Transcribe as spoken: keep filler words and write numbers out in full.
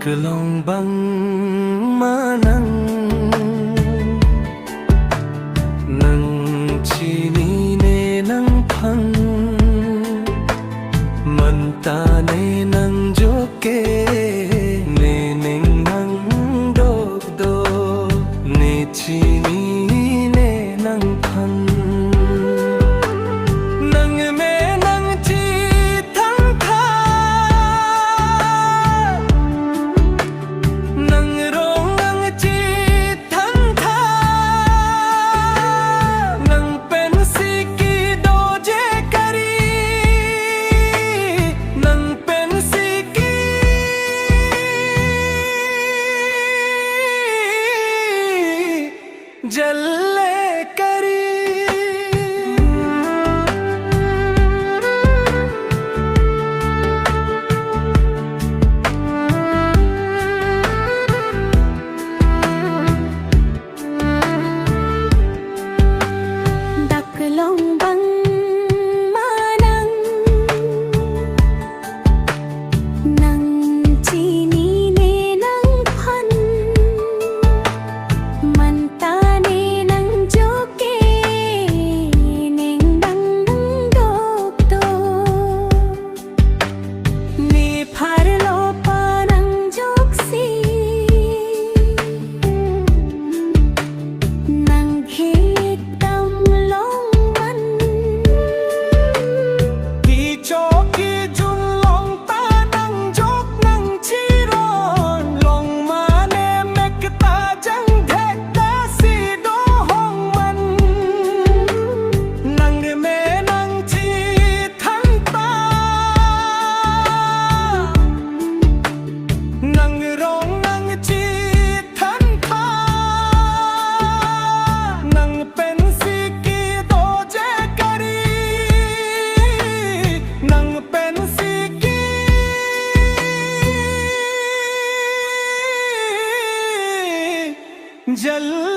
Kelong bang manang, nang chinine nangphan, mantane nang joke, ne ning nang dokdo, ne chinine nangphan. Nang me nang chithangtha, nang rong nang chithangtha, nang pensi kedoje kari, nang pensi ke jale kari. Dak long bang manang, nang chinine nangphan, mantane nang joke, ning bang nang dokdo. Nepharlo pa nang joksi, nang khek dam longman. Kecho kejun long ta nang jok nang chiron, long mane mek ta jangthek ta si do hongman. Nang me nang chithangtha, nang rong nang chithangtha, nang pensi kedoje kari, nang pensi ke jal